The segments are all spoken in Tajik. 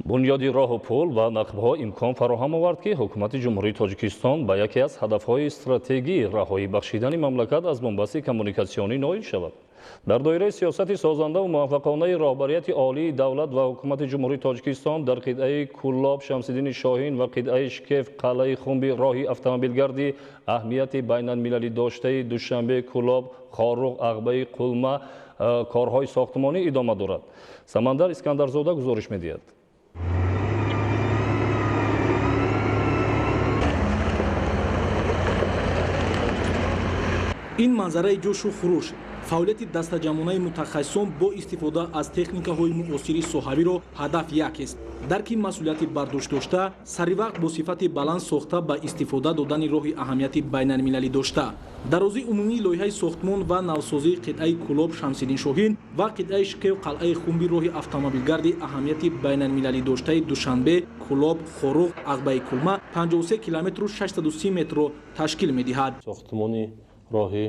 Бунёди роҳу пул ва нақбҳо имкон фароҳам овард, ки ҳукумати Ҷумҳурии Тоҷикистон ба яке аз ҳадафҳои стратегии раҳоӣ бахшидани мамлакат аз бунбасти коммуникатсионӣ ноил шавад. Дар доираи сиёсати созандаву муваффақонаи роҳбарияти олии давлат ва ҳукумати Ҷумҳурии Тоҷикистон дар қитъаи Кӯлоб Шамсиддини Шоҳин ва қитъаи Шкев Қалъаи Хумби роҳи автомобилгарди аҳамияти байналмилалӣ доштаи Душанбе Кӯлоб Хоруғ Ағбаи Қулма корҳои сохтмонӣ идома дорад. Самандар Искандарзода гузориш медиҳад. Ин манзараи ҷӯшу хуруш, фаъолияти дастаҷамъонаи мутахассисон бо истифода аз техникаҳои муосири соҳавиро ҳадаф якест: дарки масъулияти бардӯш дошта, саривақт бо сифати баланд сохта ба истифода додани роҳи аҳамияти байналмилалӣ дошта. Дарозии умумии лоиҳаи сохтмон ва навсозии қитъаи Кӯлоб Шамсиддин Шоҳин ва қитъаи Шкев Қалъаи Хумби роҳи автомобилгарди аҳамияти байналмилалӣ доштаи Душанбе Кӯлоб Хоруғ Ағбаи Кулма 53 километру 630 метрро ташкил медиҳад. Сохтмони роҳи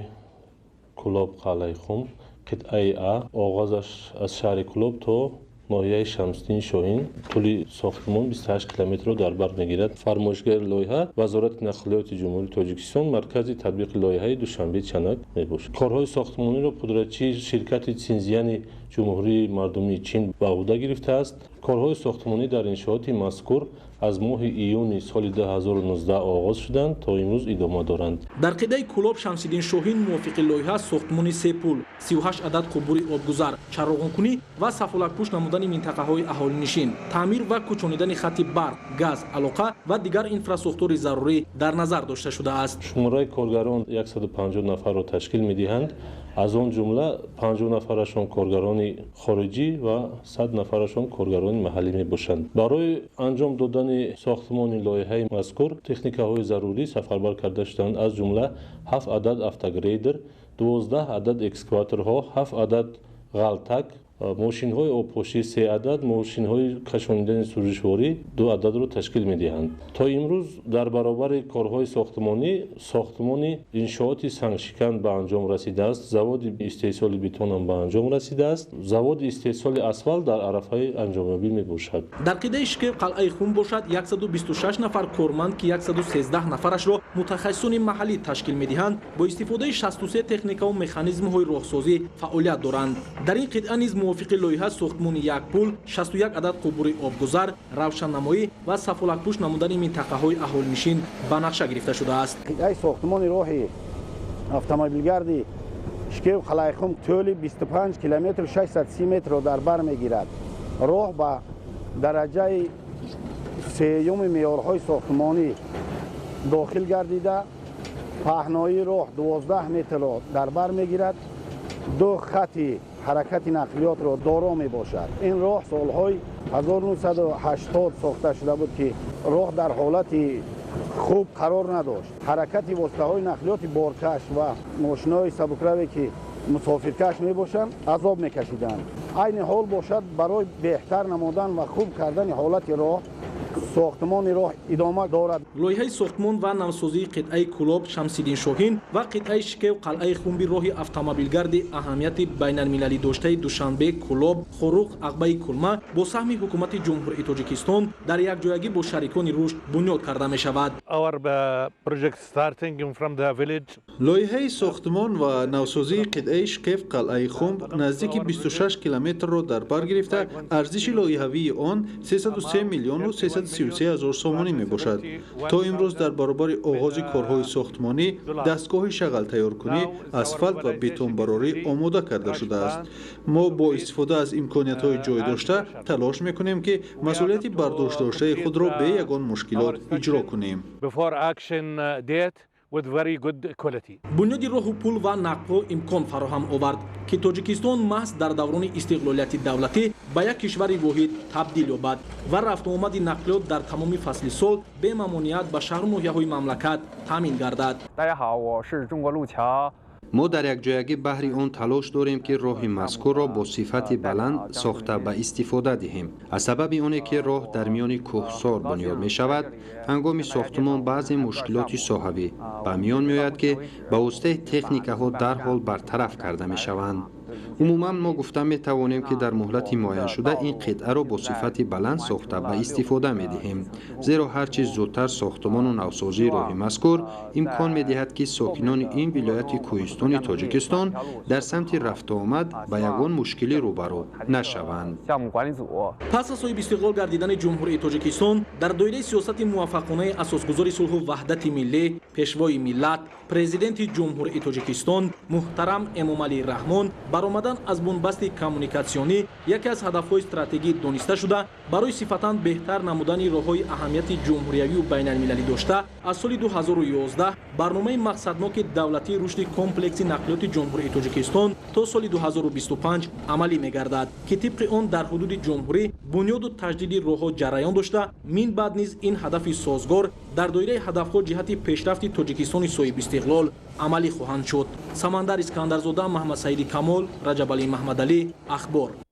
Кӯлоб Қалъаи Хум қитъаи А оғозаш аз шаҳри Кӯлоб то ноҳияи Шамсиддини Шоҳин тӯли сохтмон 28 километрро дар бар мегирад. Фармоишгари лоиҳа Вазорати нақлиёти Ҷумҳурии Тоҷикистон, маркази татбиқи лоиҳаи Душанбе Чанак мебошад. Корҳои сохтмониро пудратчии ширкати Синзияни Ҷумҳурии Мардумии Чин ба ӯҳда гирифтааст. Корҳои сохтмонӣ дар иншооти мазкур аз моҳи июни соли 2019 оғоз шуданд, то имрӯз идома доранд. Дар қитъаи Кӯлоб Шамсиддин Шоҳин мувофиқи лоиҳа сохтмони се пул, 38 адад қубури обгузар, чароғонкунӣ ва сафолакпӯш намудани минтақаҳои аҳолинишин, таъмир ва кӯчонидани хати барқ, газ, алоқа ва дигар инфрасохтори зарурӣ дар назар дошта шудааст. Шумораи коргарон 150 нафарро ташкил медиҳанд. Аз он ҷумла 50 нафарашон коргарони хориҷӣ ва 100 нафарашон коргарони маҳаллӣ мебошанд. Барои анҷом додани сохтмони лоиҳаи мазкур техникаҳои зарурӣ сафарбар карда шуданд, аз ҷумла 7 адад автогрейдер, 12 адад экскаваторҳо, 7 адад ғалтак, мошинҳои обпошӣ 3 адад, мошинҳои кашонидани сӯзишворӣ 2 ададро ташкил медиҳанд. То имрӯз дар баробари корҳои сохтмонӣ сохтмони иншооти сангшикан ба анҷом расидааст, заводи истеҳсоли бетонам ба анҷом расидааст, заводи истеҳсоли асфалт дар арафаи анҷомёбӣ мебошад. Дар қитъаи Шкев Қалъаи Хум бошад 126 нафар корманд, ки 113 нафарашро мутахассисони маҳаллӣ ташкил медиҳанд, бо истифодаи 63 техникаву механизмҳои роҳсозӣ фаъолият доранд. Дар ин қитъа низ мувофиқи лоиҳа сохтмони як пул, 61 адад қубури обгузар, равшаннамоӣ ва сафолакпӯш намудани минтақаҳои аҳолинишин ба нақша гирифта шудааст. Қитъаи сохтмони роҳи автомобилгарди Шкев Қалъаи Хум тӯли 25 километр 630 метрро дар бар мегирад. Роҳ ба дараҷаи сеюми меъёрҳои сохтмонӣ дохил гардида, паҳноии роҳ 12 метрро дар бар мегирад, ду хати ҳаракати нақлиётро доро мебошад. Ин роҳ солҳои 1980 сохта шуда буд, ки роҳ дар ҳолати хуб қарор надошт. Ҳаракати воситаҳои нақлиёти боркаш ва мошинои сабукраве, ки мусофиркаш мебошанд, азоб мекашиданд. Айни ҳол бошад, барои беҳтар намудан ва хуб кардани ҳолати роҳ сохтмони роҳ идома дорад. Лоиҳаи сохтмон ва навсозии қитъаи Кӯлоб Шамсиддин Шоҳин ва қитъаи Шкев Қалъаи Хумби роҳи автомобилгарди аҳамияти байналмилалӣ доштаи Душанбе Кӯлоб Хоруғ Ағбаи Кулма бо саҳми ҳукумати Ҷумҳурии Тоҷикистон дар якҷоягӣ бо шарикони рушд бунёд карда мешавад. Лоиҳаи сохтмон ва навсозии қитъаи Шкев Қалъаи Хумб наздики 26 километрро дар бар гирифта, арзиши лоиҳавии он 303 миллиону 333 ҳазор сомонӣ мебошад. То имрӯз дар баробари оғози корҳои сохтмонӣ дастгоҳи шағалтайёркунӣ, асфалт ва бетонбарорӣ омода карда шудааст. Мо бо истифода аз имкониятҳои ҷой дошта талош мекунем, ки масъулияти бардоштдоштаи худро бе ягон мушкилот иҷро кунем. Бунёди роҳу пул ва нақбҳо имкон фароҳам овард, ки Тоҷикистон маҳз дар даврони истиқлолияти давлатӣ ба як кишвари воҳид табдил ёбад ва рафтуомади нақлиёт дар тамоми фасли сол бемамоният ба шаҳру ноҳияҳои мамлакат таъмин гардад. Мо дар якҷоягӣ баҳри он талош дорем, ки роҳи мазкурро бо сифати баланд сохта ба истифода диҳем. Аз сабаби оне ки роҳ дар миёни кӯҳсор бунёд мешавад, ҳангоми сохтмон баъзе мушкилоти соҳавӣ ба миён меояд, ки ба воситаи техникаҳо дарҳол бартараф карда мешаванд. Умуман, мо гуфта метавонем, ки дар муҳлати муайяншуда ин қитъаро бо сифати баланд сохта ба истифода медиҳем, зеро ҳар чӣ зудтар сохтумону навсозии роҳи мазкур имкон медиҳад, ки сокинони ин вилояти кӯҳистони Тоҷикистон дар самти рафтуомад ба ягон мушкилӣ рӯбарӯ нашаванд. Пас аз соҳибистиқлол гардидани Ҷумҳурии Тоҷикистон, дар доираи сиёсати муваффақонаи асосгузори сулҳу ваҳдати миллӣ, Пешвои миллат, Президенти Ҷумҳурии Тоҷикистон муҳтарам Эмомалӣ Раҳмон, баромадан аз бунбасти коммуникатсионӣ яке аз ҳадафҳои стратегӣ дониста шуда, барои сифатан беҳтар намудани роҳҳои аҳамияти ҷумҳуриявию байналмилалӣ дошта, аз соли 2011 барномаи мақсадноки давлатии рушди комплекси нақлиёти Ҷумҳурии Тоҷикистон то соли 2025 амалӣ мегардад, ки тибқи он дар ҳудуди ҷумҳурӣ бунёду таҷдиди роҳҳо ҷараён дошта, мин баъд низ ин ҳадафи созгор дар доираи ҳадафҳо ҷиҳати пешрафти Тоҷикистони соҳибистиқлол амалӣ хоҳанд шуд. Самандар Искандарзода, Маҳмадсаиди Камол, Раҷабалӣ Маҳмадалӣ, Ахбор.